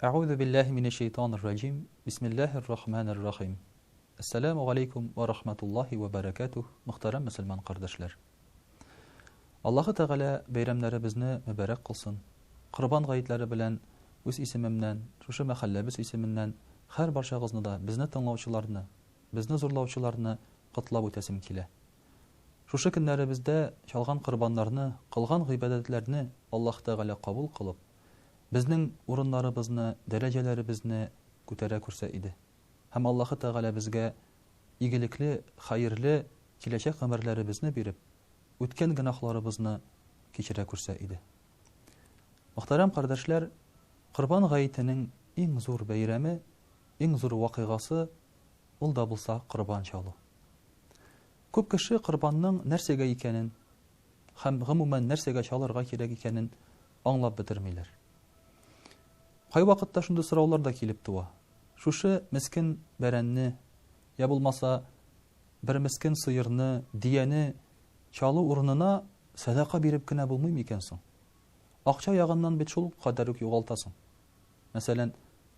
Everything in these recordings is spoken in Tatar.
Әгъузу биллаһи минәш шәйтанир раҗим. Бисмиллаһир рахманир рахим. Әссәламү галәйкүм вә рахматуллаһи вә бәрәкәтүһ, мөхтәрәм мөселман кардәшләр. Аллаһы Тәгалә бәйрәмнәребезне мөбарәк кылсын. Корбан гаетләре белән үз исемемнән, шушы мәхәлләбез исеменнән һәр барчагызны да, безне тыңлаучыларны, безне зурлаучыларны котлап үтәсем килә. Шушы көннәребездә чалган корбаннарны, кылган гыйбадәтләрне Аллаһ Тәгалә кабул кылып, безнең урыннарыбызны, дәрәҗәләребезне күтәрә күрсә иде. Һәм Аллаһы Тәгалә безгә игелекле, хәерле киләчәк гомерләребезне биреп, үткән гөнаһларыбызны кичерә күрсә иде. Мөхтәрәм кардәшләр, Корбан гаетенең иң зур бәйрәме, иң зур вакыйгасы ул да булса корбан чалу. Күп кеше корбанның нәрсәгә икәнен һәм гомумән нәрсәгә чалырга кирәк икәнен аңлап бетермиләр. Кайвакытта шундый сораулар да килеп туа. Шушы мескен бәрәнне, я булмаса, бер мескен сыерны, дияне чалу урынына сәдака биреп кенә булмый микән соң? Акча ягыннан бит шул кадәр үк югалтасың. Мәсәлән,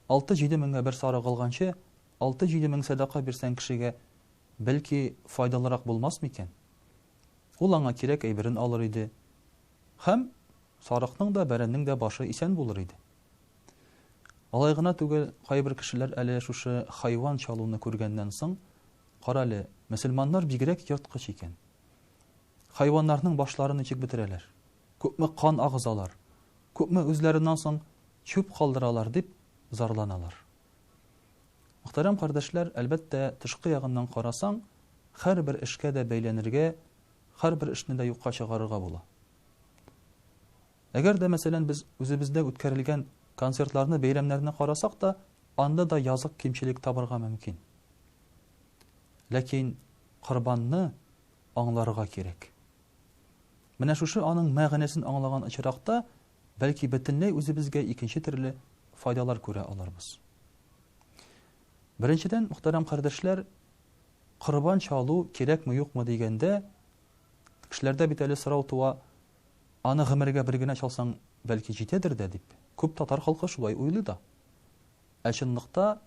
6-7 меңгә бер сарык алганчы, 6-7 мең сәдака бирсәң кешегә, бәлки, файдалырак булмас микән? Ул аңа кирәк әйберен алыр иде. Һәм сарыкның да, бәрәннең дә башы исән булыр иде. Алай гына түгел, кайбер кешеләр әле шушы хайван чалуны күргәннән соң, Карале, мөселманнар бигрәк ерткыч икән. Хайваннарның башларын ничек бетерәләр, күпме кан агызалар, күпме үзләреннән соң чүп калдыралар, дип зарланалар. Мөхтәрәм кардәшләр, әлбәттә, тышкы ягыннан карасаң, һәрбер эшкә дә бәйләнергә, һәрбер эшне дә юкка чыгарырга була. Әгәр дә, мәсәлән, без үзебездә үткәрелгән концертларны, бәйрәмнәрне карасак та, анда да язык кимчелек табырга мөмкин. Ләкин корбанны аңларга кирәк. Менә шушы аның мәгънәсен аңлаган очракта, бәлки бөтенләй үзебезгә икенче төрле файдалар күрә алырбыз. Беренчедән, мөхтәрәм кардәшләр, корбан чалу кирәкме-юкмы дигәндә, кешеләрдә бит әле сорау туа, аны гомергә бер генә чалсаң, бәлки җитәдер дә дип. Күп татар халкы шулай уйлый да. Ә чынлыкта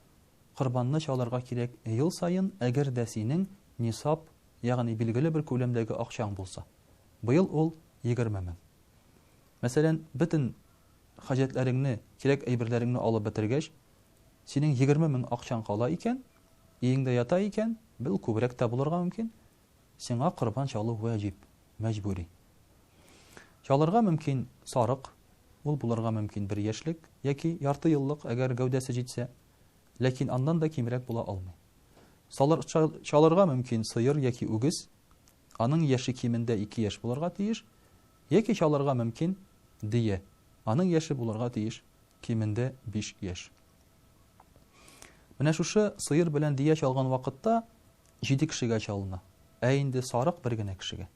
корбанны чалырга кирәк ел саен, әгәр дә синең нисаб, ягъни билгеле бер күләмдәге акчаң булса. Быел ул 20 мең. Мәсәлән, бөтен хаҗәтләреңне, кирәк әйберләреңне алып бетергәч, синең 20 мең акчаң кала икән, өеңдә ята икән, бел күбрәк тә булырга мөмкин, сиңа корбан чалу вәҗиб, мәҗбүри. Чалырга мөмкин сарык, ул булырга мөмкин бер яшьлек яки ярты еллык, әгәр гәүдәсе җитсә, ләкин аннан да кимрәк була алмый. Салыр, чалырга мөмкин сыер яки үгез, аның яше кимендә 2 яшь булырга тиеш, яки чалырга мөмкин дөя, аның яше булырга тиеш кимендә 5 яшь. Менә шушы сыер белән дөя чалган вакытта җиде кешегә чалына, ә инде сарык бер генә кешегә.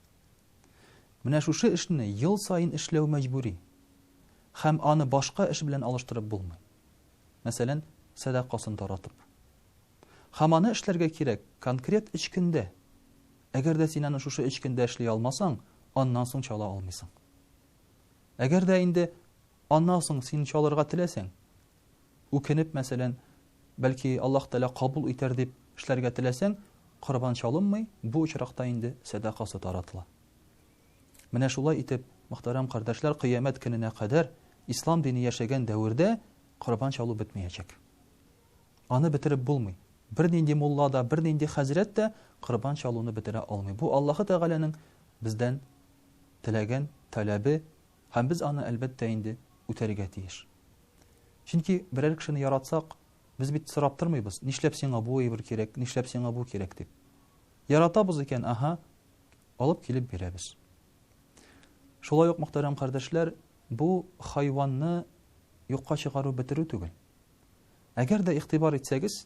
Менә шушы эшне ел саен эшләү мәҗбүри. Һәм аны башка эш белән алыштырып булмый. Мәсәлән, сәдакасын таратып. Һәм аны эшләргә кирәк конкрет өч көндә. Әгәр дә син аны шушы өч көндә эшли алмасаң, аннан соң чала алмыйсың. Әгәр дә инде аннан соң син чалырга теләсәң, үкенеп, мәсәлән, бәлки Аллаһ Тәгалә кабул итәр дип эшләргә теләсәң, корбан чалынмый, бу очракта инде сәдакасы таратыла. Менә шулай итеп, мөхтәрәм кардәшләр, кыямәт көненә кадәр ислам дине яшәгән дәвердә корбан чалу бетмәячәк. Аны бетереп булмый. Бернинди мулла да, бернинди хәзрәт тә корбан чалуны бетерә алмый. Бу Аллаһы Тәгаләнең бездән теләгән таләбе һәм без аны, әлбәттә инде, үтәргә тиеш. Чөнки берәр кешене яратсак, без бит сорап тормыйбыз, нишләп сиңа бу әйбер кирәк, нишләп сиңа бу кирәк дип. Яратабыз икән, аһа, алып килеп бирәбез. Шулай ук, мөхтәрәм кардәшләр, бу хайванны юкка чыгару бетерү түгел. Әгәр дә игътибар итсәгез,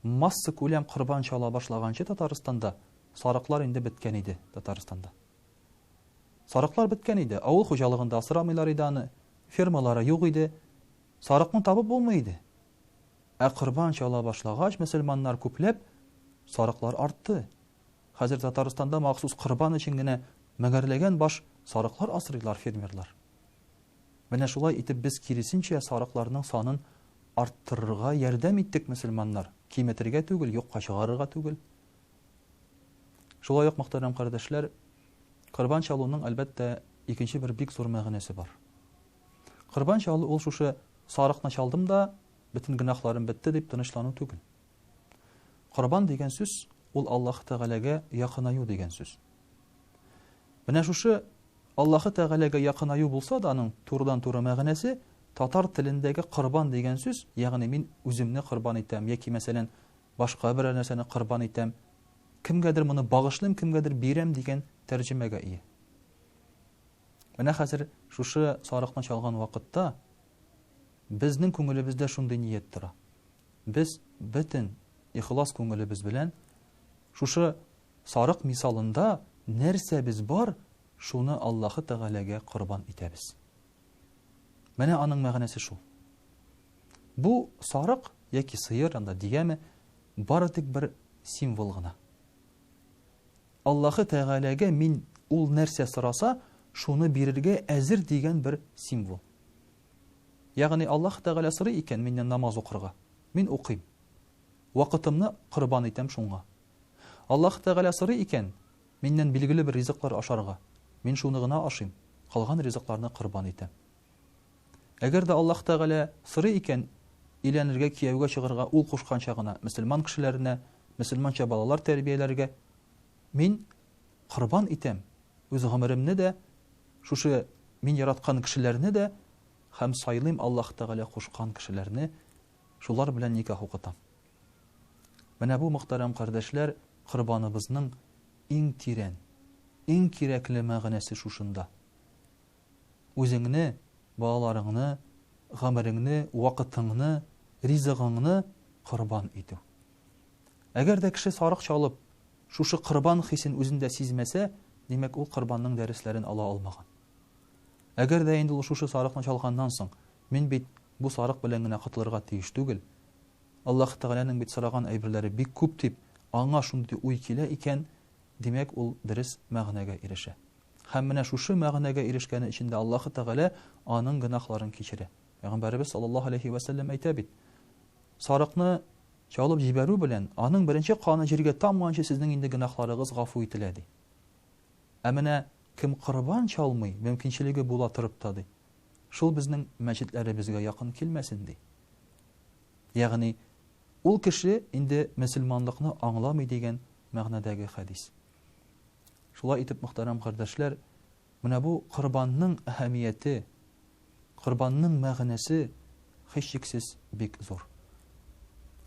масса күләм корбан чала башлаганчы Татарстанда сарыклар инде беткән иде Татарстанда. Сарыклар беткән иде, авыл хуҗалыгында асрамыйлар иде аны, фермалары юк иде. Сарыкны табып булмый иде. Ә корбан чала башлагач, мөселманнар күпләп, сарыклар артты. Хәзер Татарстанда махсус корбан өчен генә меңәрләгән баш сарыклар асрыйлар фермерлар. Менә шулай итеп без киресенчә сарыкларның санын арттырырга ярдәм иттек мөселманнар, киметергә түгел, юкка чыгарырга түгел. Шулай ук, мөхтәрәм кардәшләр, корбан чалуның, әлбәттә, икенче бер бик зур мәгънәсе бар. Корбан чалу ул шушы сарыкны чалдым да, бөтен гөнаһларым бетте дип тынычлану түгел. Корбан дигән сүз ул Аллаһ Тәгаләгә якынаю дигән сүз. Менә шушы Аллаһы Тәгаләгә якынаю булса да, аның турыдан-туры мәгънәсе татар телендәге корбан дигән сүз, ягъни мин үземне корбан итәм яки, мәсәлән, башка берәр нәрсәне корбан итәм, кемгәдер моны багышлыйм, кемгәдер бирәм дигән тәрҗемәгә ия. Менә хәзер шушы сарыкны чалган вакытта безнең күңелебездә шундый ният тора. Без бөтен ихлас күңелебез белән шушы сарык мисалында нәрсәбез бар, шуны Аллаһы Тәгаләгә корбан итәбез. Менә аның мәгънәсе шул. Бу сарык яки сыер, анда дияме, бары тик бер символ гына. Аллаһы Тәгаләгә мин ул нәрсә сораса, шуны бирергә әзер дигән бер символ. Ягъни Аллаһ Тәгалә сорый икән миннән намаз укырга, мин укыйм. Вакытымны корбан итәм шуңа. Аллаһ Тәгалә сорый икән миннән билгеле бер ризыклар ашарга, мин шуны гына ашыйм, калган ризыкларны корбан итәм. Әгәр дә Аллаһ Тәгалә сорый икән өйләнергә, кияүгә чыгарга, ул кушканча гына мөселман кешеләренә, мөселманча балалар тәрбияләргә, мин корбан итәм үз гомеремне дә, шушы мин яраткан кешеләрне дә һәм сайлыйм Аллаһ Тәгалә кушкан кешеләрне, шулар белән никах укытам. Менә бу, мөхтәрәм кардәшләр, корбаныбызның иң тирән, иң кирәкле мәгънәсе шушында. Үзеңне, балаларыңны, гомереңне, вакытыңны, ризыгыңны корбан итү. Әгәр дә кеше сарык чалып, шушы корбан хисен үзендә сизмәсә, димәк, ул корбанның дәресләрен ала алмаган. Әгәр дә инде ул шушы сарыкны чалганнан соң, мин бит бу сарык белән генә котылырга тиеш түгел, Аллаһ Тәгаләнең бит сораган әйберләре бик күп дип, аңа шундый уй килә икән, димәк, ул дөрес мәгънәгә ирешә. Һәм менә шушы мәгънәгә ирешкәне өчен дә Аллаһы Тәгалә аның гөнаһларын кичерә. Пәйгамбәребез саллаллаһу алейһи вә сәлләм әйтә бит, Сарыкны чалып җибәрү белән, аның беренче каны җиргә тамганчы сезнең инде гөнаһларыгыз гафу ителә, ди. Ә менә кем корбан чалмый, мөмкинчелеге була торып та, ди, шул безнең мәчетләребезгә якын килмәсен, ди. Ягъни, ул кеше инде мөселманлыкны аңламый дигән мәгънәдәге хәдис. Шулай итеп, мөхтәрәм кардәшләр, менә бу корбанның әһәмияте, корбанның мәгънәсе һичшиксез бик зур.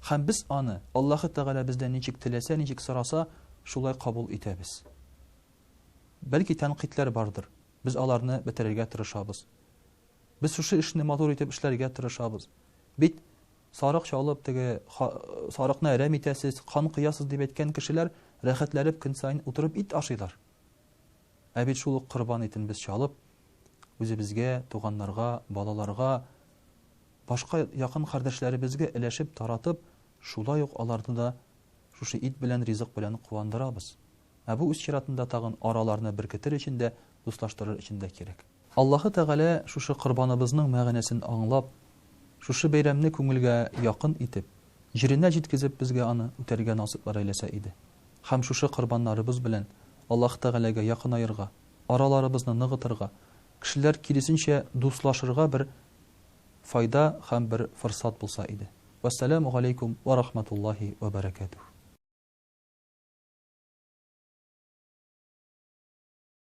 Һәм без аны Аллаһы Тәгалә бездән ничек теләсә, ничек сораса, шулай кабул итәбез. Бәлки тәнкыйтьләр бардыр, без аларны бетерергә тырышабыз. Без шушы эшне матур итеп эшләргә тырышабыз. Бит сарык чалып, теге сарыкны әрәм итәсез, кан коясыз дип әйткән кешеләр рәхәтләнеп көн саен утырып ит ашыйлар. Ә бит шул ук корбан итен без чалып, үзебезгә, туганнарга, балаларга, башка якын кардәшләребезгә өләшеп, таратып, шулай ук аларны да шушы ит белән, ризык белән куандырабыз. Ә бу үз чиратында тагын араларны беркетер өчен дә, дуслаштырыр өчен дә кирәк. Аллаһы Тәгалә шушы корбаныбызның мәгънәсен аңлап, шушы бәйрәмне күңелгә якын итеп, җиренә җиткезеп безгә аны үтәргә насыйплар әйләсә иде. Һәм шушы корбаннарыбыз белән Аллаһы Тәгаләгә якынаерга, араларыбызны ныгытырга, кешеләр киресенчә дуслашырга бер файда һәм бер форсат булса иде. Вәссәламү галәйкүм вә рахматуллаһи вә бәрәкәтүһ.